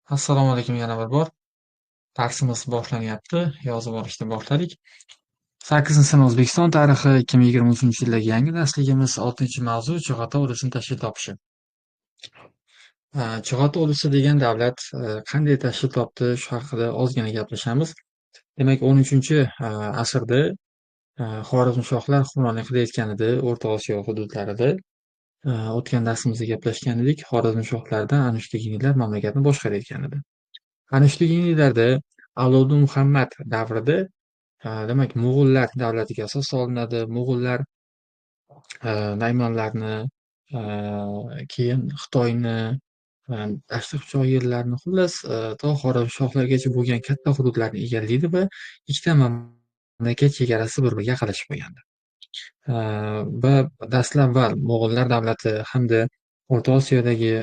Assalomu alaykum yana bir bor. Darsimiz boshlanyapti. Yozib olishni boshladik. 8-sinf O'zbekiston tarixi 2023-yildagi yangi darsligimiz 6-mavzu Chig'atoy ulusini tashkil topishi. Chig'atoy ulusi degan davlat qanday tashkil topdi, shu haqida ozgina gaplashamiz. Demak, 13-asrda Xorazmshohlar hukmronlik qilayotgan edi O'rta Osiyo hududlarida. O'tgan darsimizda gaplashgan edik. Xorazmshohlardan Anushteginiylar mamlakatni boshqarayotgan edi. Anushteginiylarda Allovuddin Muhammad davrida, demak, Mo'g'ullar davlatiga asos solinadi. Mo'g'ullar Naymanlarni, keyin Xitoyni, Dashti Qipchoq yerlarini, xullas, to Xorazmshohlargacha bo'lgan katta hududlarni egallaydi va ikkita mamlakat chegarasi bir-biriga yaqinlashib qolgandi. Va dastavval Mo'g'ullar davlati hamda O'rta Osiyodagi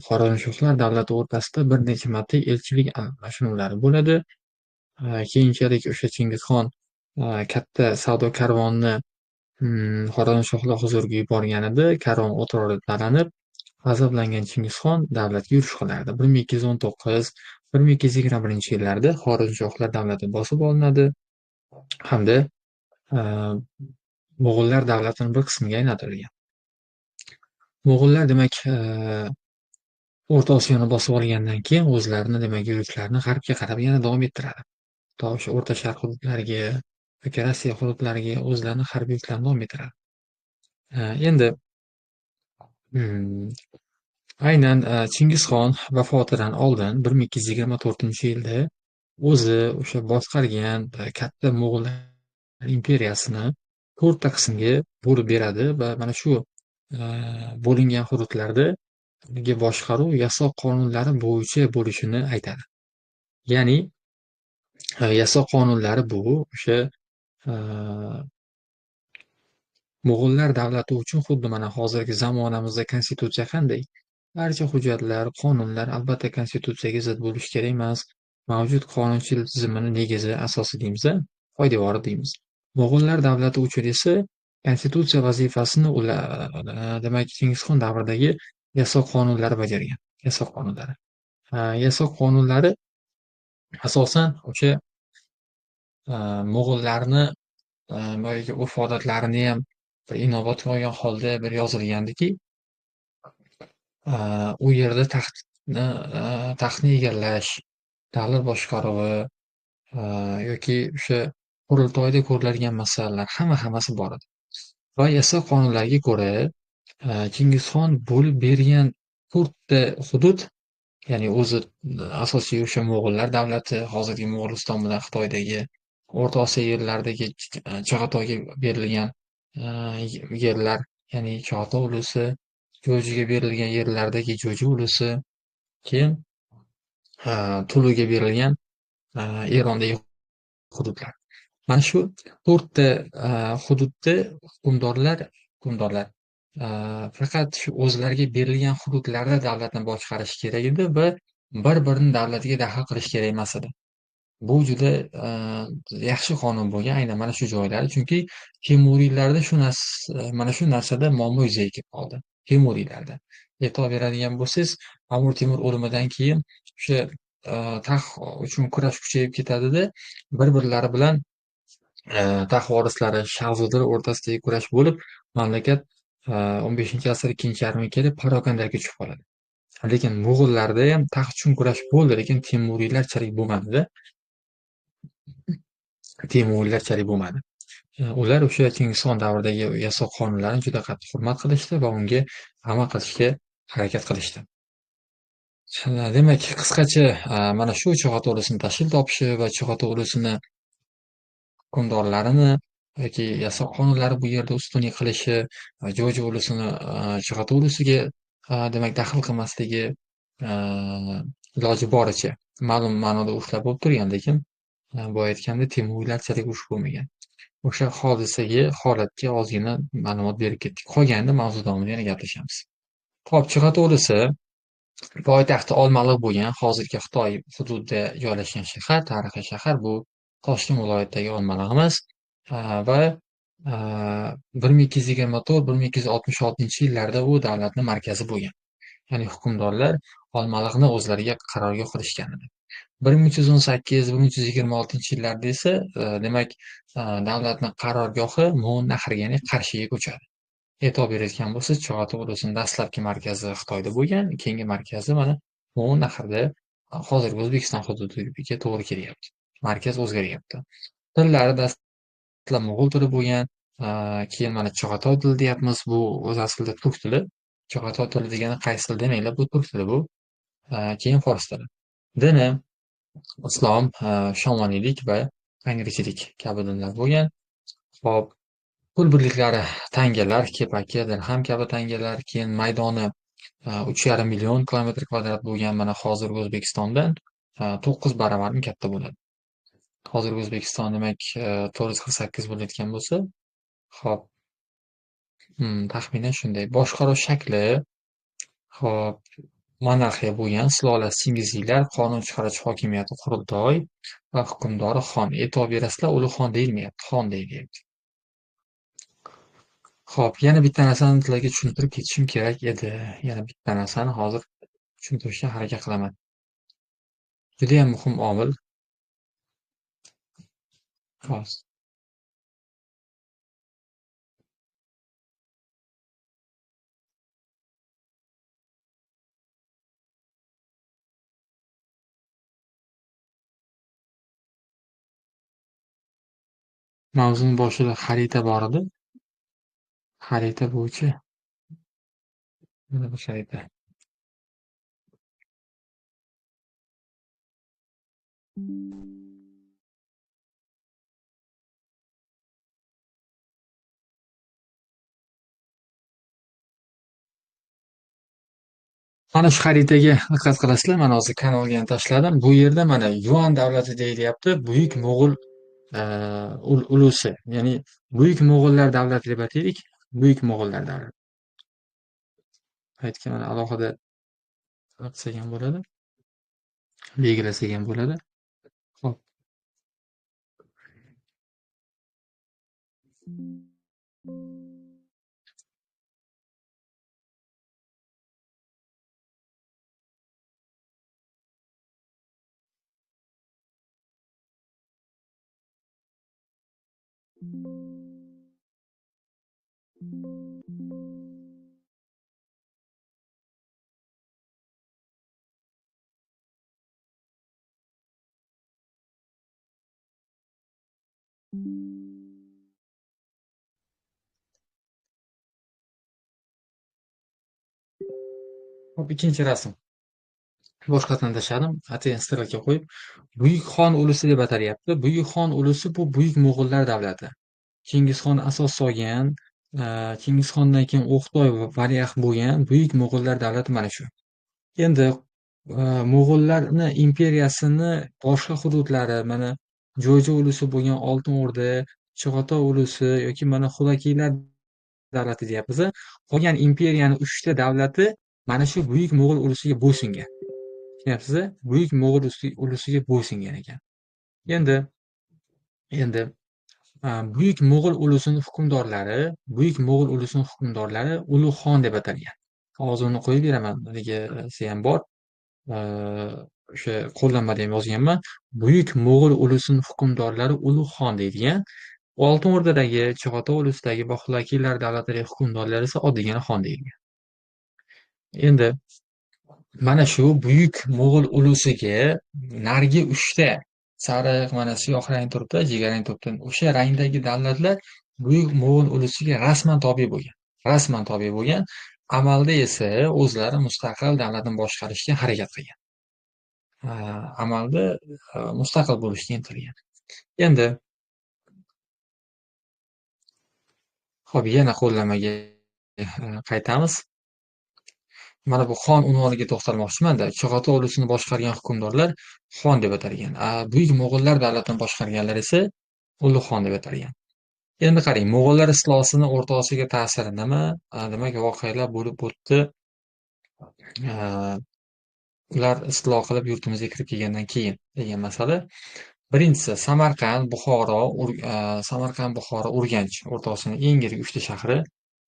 Xorazmshohlar davlati o'rtasida bir necha marta elchilik almashinuvlari bo'ladi. Keyinchalik o'sha Chingizxon katta savdo karvonini Xorazmshohlar huzuriga yuborganida karvon o'troqda talanib, g'azablangan Chingizxon davlatga yurish qilardi. 1219, 1221-yillarda Xorazmshohlar davlati bosib olinadi hamda Mo'g'ullar davlatini bir qismiga aylantirilgan. Mo'g'ullar, demak, O'rta Osiyoni bosib olgandan keyin o'zlarini, demak, yurishlarini g'arbga qarab yana davom ettiradi. To o'sha O'rta Sharq hududlariga yoki Rossiya hududlariga o'zlarini harbiy yurishlarini davom ettiradi. Endi aynan Chingizxon vafotidan oldin 1224-yilda o'zi o'sha boshqargan katta Mo'g'ullar imperiyasini to'rtta qismga bo'lib beradi va mana shu bo'lingan hududlarda boshqaruv yasoq qonunlari bo'yicha bo'lishini aytadi. Ya'ni yasoq qonunlari bu o'sha Mo'g'ullar davlati uchun xuddi mana hozirgi zamonamizda konstitutsiya qanday? Barcha hujjatlar, qonunlar albatta konstitutsiyaga zid bo'lishi kerak emas. Mavjud qonunchilik tizimini negizi, asosi deymiz, poydevori deymiz. Mo'g'ullar davlati uchun esa konstitutsiya vazifasini ular, demak, Chingizxon davridagi yasoq qonunlari bajargan. Yasoq qonunlari. Yasoq qonunlari asosan o'sha mo'g'ullarni boyagi urf-odatlarini ham bir inobatga olgan holda bir yozilgandiki, u yerda taxtni egallash, davlat boshqaruvi yoki o'sha qurultoyda ko'riladigan masalalar hammasi bor edi. Va yasoq qonunlarga ko'ra Chingizxon bo'lib bergan to'rtta hudud, ya'ni o'zi asosiy o'sha Mo'g'ullar davlati, hozirgi Mo'g'uliston bilan Xitoydagi, O'rta Osiyo yerlaridagi Chig'atoyga berilgan yerlar, ya'ni Chig'atoy ulusi, Jo'jiga berilgan yerlardagi Jo'ji ulusi, keyin Tuluga berilgan Erondagi hududlar. Mana shu to'rtta hududda hukmdorlar faqat shu o'zlariga berilgan hududlarda davlatni boshqarish kerak edi va bir-birini davlatiga daxl qilish kerak emas edi. Bu juda yaxshi qonun bo'lgan aynan mana shu joylari, chunki Temuriylarda shu mana shu narsada muammo yuzaga kelib qoldi. Temuriylarda. E'tibor beradigan bo'lsangiz, Amir Temur o'limidan keyin o'sha taxt uchun kurash kuchayib ketadida, bir-birlari bilan taxt vorislari, shahzodalar o'rtasidagi kurash bo'lib, mamlakat 15-asr ikkinchi yarmiga kelib parokandalikka tushib qoladi. Lekin mo'g'ullarda ham taxt uchun kurash bo'ldi, lekin Temuriylarchalik bo'lmadida. Temuriylarchalik bo'lmadi. Ular o'sha Chingizxon davridagi yasoq qonunlarini juda qattiq hurmat qilishdi va unga amal qilishga harakat qilishdi. Demak, qisqacha mana shu Chig'atoy ulusini tashkil topishi va Chig'atoy ulusini hukmdorlarini yoki yasoq qonunlari bu yerda ustunlik qilishi, Jo'ji ulusini Chig'atoy ulusiga, demak, daxl qilmasligi, iloji boricha ma'lum ma'noda urushlar bo'lib turgan, lekin boya aytgandek Temuriylarchalik urush bo'lmagan. O'sha hodisaga, holatga ozgina ma'lumot berib ketdik. Qolganini mavzu davomida yana gaplashamiz. Xo'p, Chig'atoy ulusi poytaxti Olmaliq bo'lgan, hozirgi Xitoy hududida joylashgan shahar, tarixiy shahar bu Toshkent viloyatidagi Olmaliq emas va 1224-1266 yillarda u davlatning markazi bo'lgan. Ya'ni hukmdorlar Olmaliqni o'zlariga qarorgoh qilishgan edi. 1318-1326-yillarda esa demak davlatning qarorgohi Mo'nnahrga, ya'ni Qarshiga ko'chadi. E'tibor berayotgan bo'lsangiz, Chig'atoy ulusining dastlabki markazi Xitoyda bo'lgan, keyingi markazi mana Mo'nnahrda, hozirgi O'zbekiston hududiga to'g'ri kelyapti. Markaz o'zgaryapti. Tillari dastlab mo'g'ul tili bo'lgan, keyin mana Chig'atoy tili deyapmiz. Bu o'z aslida turk tili. Chig'atoy tili degani qaysi til demanglar, bu turk tili bu. Keyin fors tili. Dini islom, shomoniylik va tangrichilik kabi dinlar bo'lgan. Xo'p, pul birliklari tangalar, kepaki, dirham kabi tangalar, keyin maydoni 3,5 million kilometr kvadrat bo'lgan. Mana hozirgi O'zbekistondan 9 baravarmi katta bo'ladi. Hozirgi O'zbekiston demak 448 bo'layotgan bo'lsa, xo'p, taxminan shunday. Boshqaruv shakli, xo'p, monarxiya bo'lgan, sulolasi Chingiziylar, qonun chiqaruvchi hokimiyati qurultoy va hukmdori xon. E'tibor berasizlar, ulug' xon deyilmayapti, xon deyilyapti. Xo'p, yana bitta narsani sizlarga tushuntirib ketishim kerak edi. Yana bitta narsani hozir tushuntirishga harakat qilaman. Juda ham muhim omil. Hozir. Mavzuning boshida xarita bor edi. Xarita bo'yicha mana bu xarita. Mana shu xaritaga diqqat qilasizlar. Mana hozir kanalga ham tashladim. Bu yerda mana Yuan davlati deyilyapti. Buyuk Mo'g'ul ulusi, ya'ni Buyuk Mo'g'ullar davlati deb ataylik. Buyuk Mo'g'ullar davlati. Aytgan mana alohida qilsak ham bo'ladi. Belgilasak ham bo'ladi. Xo'p. Xo'p, ikkinchi rasm. Boshqatdan tashladim, atayin strelka qo'yib, Buyuk xon ulusi deb atalyapti. Buyuk xon ulusi bu Buyuk Mo'g'ullar davlati. Chingizxon asos solgan, Chingizxondan keyin O'qtoy va valiahd bo'lgan Buyuk Mo'g'ullar davlati mana shu. Endi Mo'g'ullarni imperiyasini boshqa hududlari, mana Jo'ja ulusi bo'lgan Oltin O'rda, Chig'atoy ulusi yoki mana Xulakiylar davlati deyapmiz. Qolgan imperiyani 3 ta davlati mana shu Buyuk Mo'g'ul ulusiga bo'ysungan. Tushunyapsiz? Buyuk Mo'g'ul ulusiga bo'ysungan ekan. Endi Buyuk Mo'g'ul ulusining hukmdorlari, Buyuk Mo'g'ul ulusining hukmdorlari Ulug' xon deb atalgan. Hozir uni qo'yib beraman, nigasi ham bor. O'sha qo'llanmada ham yozganman. Buyuk Mo'g'ul ulusining hukmdorlari Ulug' xon deyilgan. Oltin O'rdadagi, Chig'atoy ulusidagi va Xulakiylar davlatidagi hukmdorlar esa oddiygina xon deyilgan. Endi mana shu Buyuk Mo'g'ul ulusiga narigi 3 ta sariq, mana siyoh rang turibdi, jigarrang turibdi. O'sha rangdagi davlatlar Buyuk Mo'g'ul ulusiga rasman tobe bo'lgan. Rasman tobe bo'lgan. Amalda esa o'zlari mustaqil davlatni boshqarishga harakat qilgan. Amalda mustaqil bo'lishga intilgan. Endi xo'p, yana qo'llanmaga qaytamiz. Mana bu xon unvoniga to'xtalmoqchiman-da. Chig'atoy ulusini boshqargan hukmdorlar xon deb atalgan. Buyuk Mo'g'ullar davlatini boshqarganlar esa ulug' xon deb atalgan. Endi qarang, Mo'g'ullar istilosining O'rta Osiyoga ta'siri nima? Demak, voqealar bo'lib o'tdi. Ular istilo qilib yurtimizga kirib kelgandan keyin degan masala. Birinchisi Samarqand, Buxoro, Samarqand, Buxoro, Urganch O'rta Osiyoning eng yirik 3 ta shahri.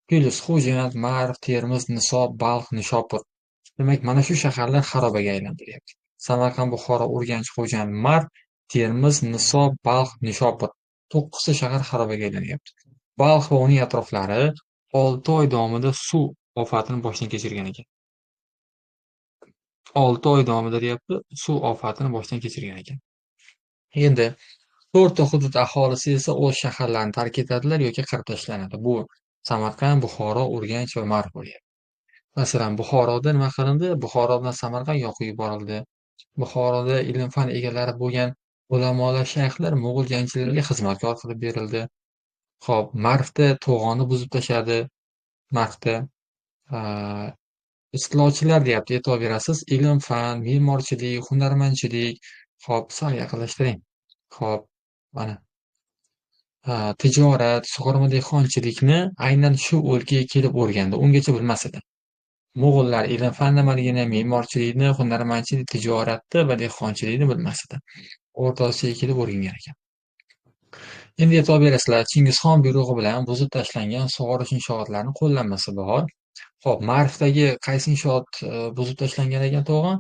Plyus Xo'jand, Marv, Termiz, Niso, Balx, Nishopur. Demak, mana shu shaharlar xarobaga aylantiryapti. Samarqand, Buxoro, Urganch, Xo'jand, Marv, Termiz, Niso, Balx, Nishopur. 9 ta shahar xarobaga aylanyapti. Balx va uning atroflari 6 oy davomida suv ofatini boshdan kechirgan ekan. 6 oy davomida deyapti, suv ofatini boshdan kechirgan ekan. Endi 4 ta hudud aholisi esa o'z shaharlarini tark etadilar yoki qirib tashlanadi. Bu Samarqand, Buxoro, Urganch va Marv bo'lyapti. Masalan, Buxoroda nima qilindi? Buxoro bilan Samarqand yoqib yuborildi. Buxoroda ilm-fan egalari bo'lgan ulamolar, shayxlar mo'g'ul jangchilariga xizmatkor qilib berildi. Xo'p, Marvda to'g'onni buzib tashladi. Marvda istilochilar deyapti, e'tibor berasiz. Ilm-fan, me'morchilik, hunarmandchilik. Xo'p, sal yaqinlashtiring. Xo'p, mana. Tijorat, sug'urma dehqonchilikni aynan shu o'lkaga kelib o'rgandi. Ungacha bilmas edi. Mo'g'ullar ilm-fan nimaligini, me'morchilikni, hunarmandchilik, tijoratni va dehqonchilikni bilmas edi. O'rta Osiyoga kelib o'rgangan ekan. Endi e'tibor berasizlar, Chingizxon buyrug'i bilan buzib tashlangan sug'orish inshootlarini qo'llanmasi bor. Xo'p, Marvdagi qaysi inshoot buzib tashlangan ekan to'g'ri?